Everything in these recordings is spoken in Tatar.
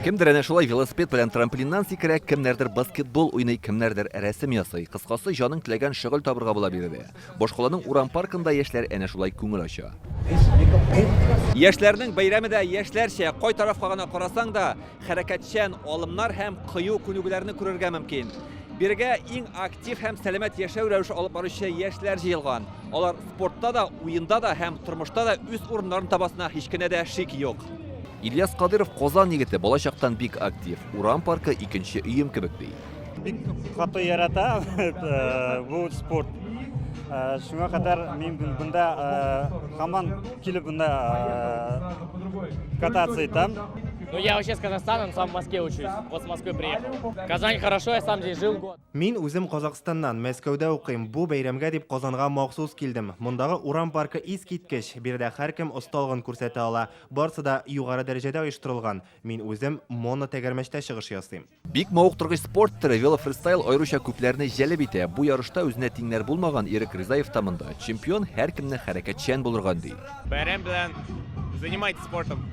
Кемдер әнә шулай велосипед белән трамплиннан сикерә, кемнәрдер баскетбол уйный, кемнәрдер рәсем ясый. Кыскасы, җаның теләгән шөгыль табырга була биредә. Башкаланың урам паркында яшьләр әнә шулай күңел ача. Яшьләрнең бәйрәме дә яшьләрчә, кай тарафка гына карасаң да, хәрәкәтчән алымнар һәм кыю күнегүләрне күрергә мөмкин. Бирегә иң актив һәм сәламәт яшәү рәвеше алып баручы яшьләр җыелган. Алар спортта да, уенда да һәм тормышта да үз урыннарын табасына һич кенә дә шик юк. Ильяс Кадыйров Казан егете, балачактан бик актив. Урам паркы икенче өем кебек, ди. Бик каты яратам бу спорт. Шуңа кадәр мин бында һаман килеп бында кататься итәм. Ну, я вообще с Казахстана, но сам в Москве учусь. Вот с Москвы приехал. Казань хорошо, я сам здесь жил год. Мин үзем Казахстаннан, Мәскәүдә укыйм. Бу бәйрәмгә дип Казанга махсус килдем. Мондагы урам паркы искиткеч, биредә һәркем осталыгын күрсәтә ала. Барсы да югары дәрәҗәдә оештырылган. Мин үзем моно-тәгәрмәчтә чыгыш ясыйм. Бик мавыктыргыч спорт төре, велофристайл аеруча күпләрне җәлеп итә. Бу ярышта үзенә тиңнәр булмаган Ирек Ризаев та монда. Чемпион һәркемне хәрәкәтчән булырга өнди. Бәйрәм белән! Занимайтесь спортом!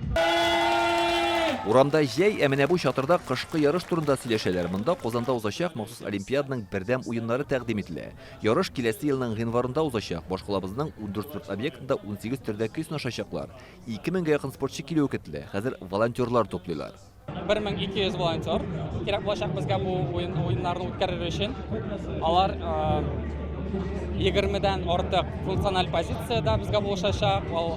Урамда җәй, ә менә бу чатырда кышкы ярыш турында сөйләшәләр. Монда Казанда узачак махсус Олимпиаданың бердәм уеннары тәкъдим ителә. Ярыш киләсе елның гыйнварында узачак. Башкалабызның 14 спорт объектында 18 төрдә көй сынашачаклар. 2 меңгә якын спортчы килүе көтелә. Хәзер волонтерлар туплыйлар. 1200 волонтер кирәк булачак безгә бу уен, уеннарны үткәрер өчен. Алар 20-дән артык функциональ позициядә безгә булышачак. Ул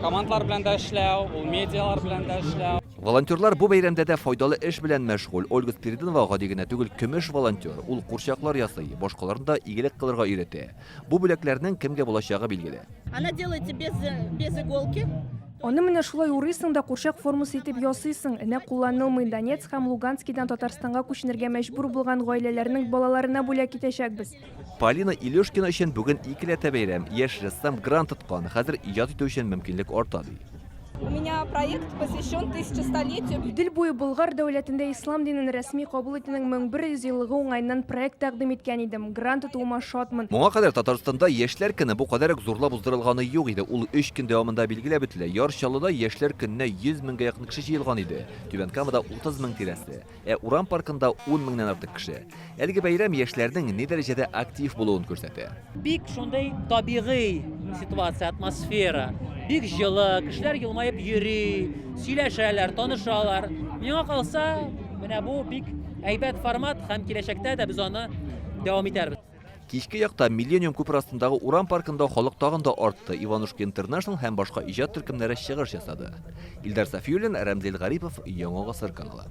командалар белән дә эшләү, ул медиалар белән дә эшләү. Волонтерлар бу бәйрәмдә дә файдалы эш белән мәшгуль. Ольга Спиридонова гади генә түгел, көмеш волонтер. Ул курчаклар ясый, башкаларны да игелек кылырга өйрәтә. Бу бүләкләрнең кемгә булачагы билгеле. Она делается без, без иголки. Аны менә шулай урыйсың да курчак формасы итеп ясыйсың. Энә кулланылмый. Донецк һәм Луганскидан Татарстанга күченергә мәҗбүр булган гаиләләрнең балаларына бүләк итәчәкбез. Полина Илюшкина өчен бүген икеләтә бәйрәм. Яшь рәссам грант откан, хәзер иҗат итү өчен мөмкинлек арта, ди. У меня проект посвящен тысячестолетию. Идел буе Болгар дәүләтендә ислам динен рәсми кабул итүнең 1100 еллыгы уңаеннан проект тәкъдим иткән идем. Грант отуыма шатмын. Моңа кадәр Татарстанда Яшьләр көне бу кадәр үк зурлап уздырылганы юк иде. Ул өч көн дәвамында билгеләп үтелә. Яр Чаллыда Яшьләр көненә 100 меңгә якын кеше җыелган иде. Түбән Камада 30 мең тирәсе. Ә урам паркында ун меңнән артык кеше. Әлеге бәйрәм яшьләрнең ни дәрәҗәдә актив булуын күрсәтә. Бик шундый табигый ситуация, атмосфера. Бик җылы, кешеләр елмаеп йөри, сөйләшәләр, танышалар. Миңа калса, менә бу бик әйбәт формат һәм киләчәктә дә без аны дәвам итәрбез. Кичке якта Миллениум күпер астындагы урам паркында халык тагын да артты, Иванушки Интернешнл һәм башка иҗат төркемнәре чыгыш ясады. Илдар Сафиуллин, Рәмзил Гарипов, Яңа Гасыр каналы.